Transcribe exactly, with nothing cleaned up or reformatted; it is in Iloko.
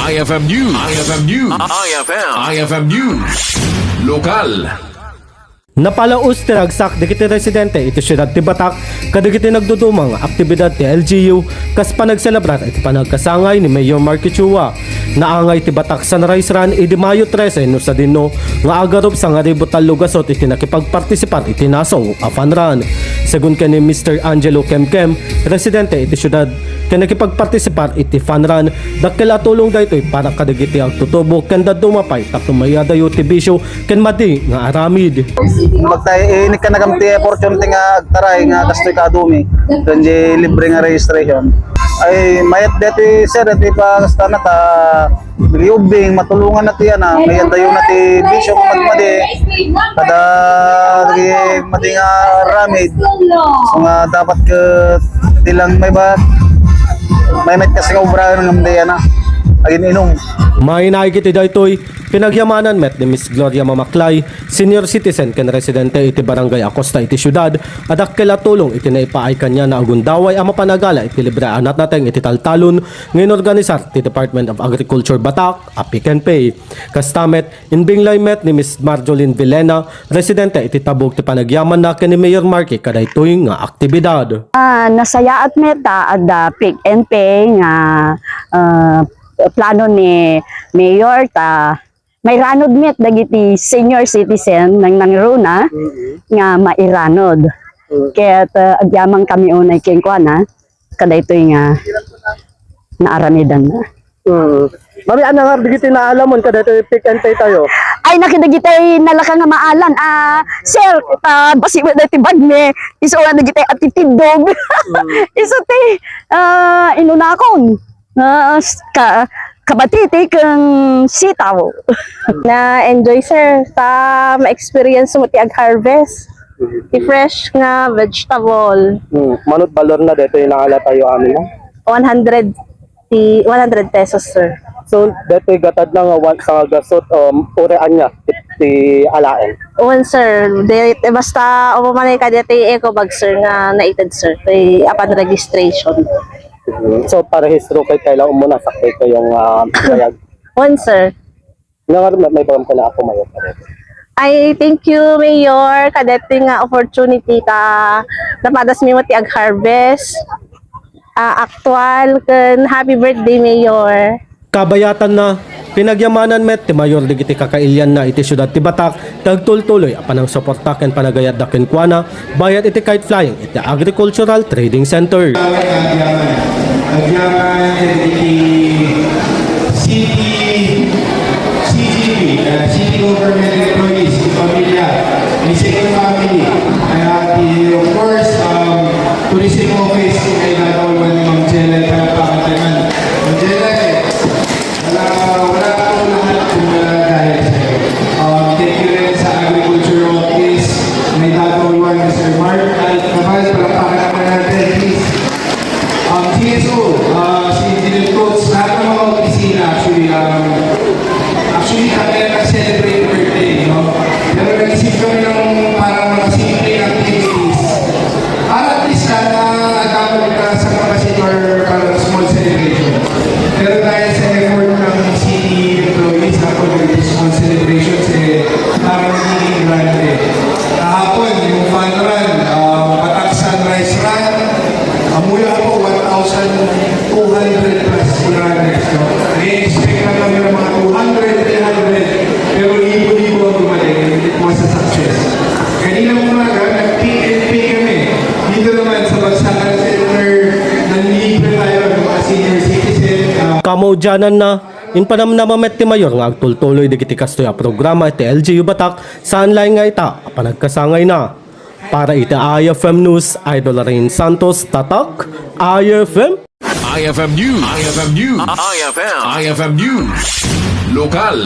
I F M News. I F M News. I F M. I F M News. Lokal. Napalaus ti ragsak dagiti residente iti siudad ti Batak kadagiti nagduduma nga aktibidad ti L G U kas panagselebrar iti panagkasangay ni Mayor Marky Chua. Naangay ti Batak Sunrise Run idi Mayo trese no sadino nga agarup sangaribu tallo gasut iti nakipagpartisipar iti nasaw a fun run. Segun ken ni Mister Angelo Kemkem, residente iti siudad, ken nakipagpartisipar iti fun run, dakkel a tulong daytoy para kadagiti agtutubo ken dadduma pay tapno maiyadayo ti bisio ken madi nga aramid. Magtay, eh, inikkanakam ti opportunity nga agtaray nga kastoy kaadumi. Ken di libre nga registration. Ay, mayat deti, sir, deti pa kastana ta, liubing, matulungan na ti, ana, mayat dayo na ti bisyo, madmadi. Kada, di, madi nga ramid. So nga, dapat ka, di lang may ba, may met kasi nga obra nga madi, ana, agin inong. Mainaig iti daytoy, pinagyamanan met ni Miss Gloria Mamaklay, senior citizen ken residente iti Barangay Acosta iti siudad, a dakkel a tulong iti naipaay kaniana a gundaway a mapan agala iti libre a natnateng iti taltalon nga inorganisar ti Department of Agriculture Batak a Pick and Pay. Kasta met, inbinglay met ni Miss Marjolin Villena, residente iti Tabog ti panagyamanna ken ni Mayor Marky kadaytoy nga aktibidad. Ah, nasayaat met ta adda Pick and Pay nga, ah, plano ni Mayor ta mairanod met dagiti senior citizen nang nangruna nga mairanod. Ket, ah, agyaman kami unay kenkuana, kadaytoy nga naaramidanna. Mm. Mami, ania ngarud dagiti naalamon kadaytoy Pick and Pay tayo? Ay, nakadagitay nalaka nga maalan. Ah, sir, ta basi mo daytoy bagmi, isu nga dagitay atitiddog. Isu ti, ah, inunakon. Ah, s-, ka-, kabatiti ken sitaw. Na-enjoy, sir, ta ma-experience mo ti ag-harvest. Ti fresh nga vegetable. Hmm, manut balor na dito yung naala tayo amin, no? One hundred, ti, one hundred pesos, sir. So, dito gatad na nga one, sa gasot, um, ure anya, ti, ti alaen? One, sir. Di, basta, umamanay ka dito yung eco bag, sir, nga naited, sir. Ti apan registration. Mhm. So, parehistro kay kailangan mo na sakit kayong, ah, bayag. One, sir. Nga nga rin, may program ka na ako, Mayor. I thank you, Mayor, kadeti nga opportunity ta napadas mi mo ti ag-harvest. Ah, actual, ken happy birthday, Mayor. Kabayatan na, pinagyamanan met ti Mayor dagiti kakailianna iti siudad ti Batak, ti agtultuloy a panangsuporta ken panagayatda kenkuana, bayat iti kite flying iti Agricultural Trading Center. Agyaman, agyaman iti city, C G B, uh, city government employees, ti pamilya, the second family, kaya ti, of course, um, tourism office, kay Daddy Olwan, Ma'am Jelen, palakpakan tayo. Ma'am Jelen, wala, wala po lahat kung wala dahil sa'yo. Um, thank you rin sa Agriculture Office, may Daddy Olwan, Mister Mark, at naman, palakpakan naman natin, please. Um, C S O, uh, si Engineer Coach, lahat ng mga opisina, actually, um, actually, kami ang nag-celebrate birthday, no? Pero nag-isip kami ng parang mga simple activities. Para at least lang, ah, dapat na sa kapasitor para small celebration. Pero dahil sa effort ng city employees, ako nag small celebrations, eh, parang nagiging grande. Kahapon, yung fun run, ah, Batak Sunrise Run, amuya po, one thousand two hundred plus runners, no? I-expect na kami ng mga two hundred, three hundred, pero libo-libo ang dumating, and it was a success. Kanina umaga, nag-pick and pay kami. Dito naman sa Bagsakan Center, nanlibre tayo ng mga senior citizen. Ah, Kamaudianan na, impanamnama met ti Mayor nga agtultuloy dagiti kastoy a programa iti L G U Batak, saan laeng nga ita a panagkasangayna. Para iti I F M News, Idol Rain Santos, Tatak, I F M. I F M News. I F M News. I F M. I F M News. Lokal.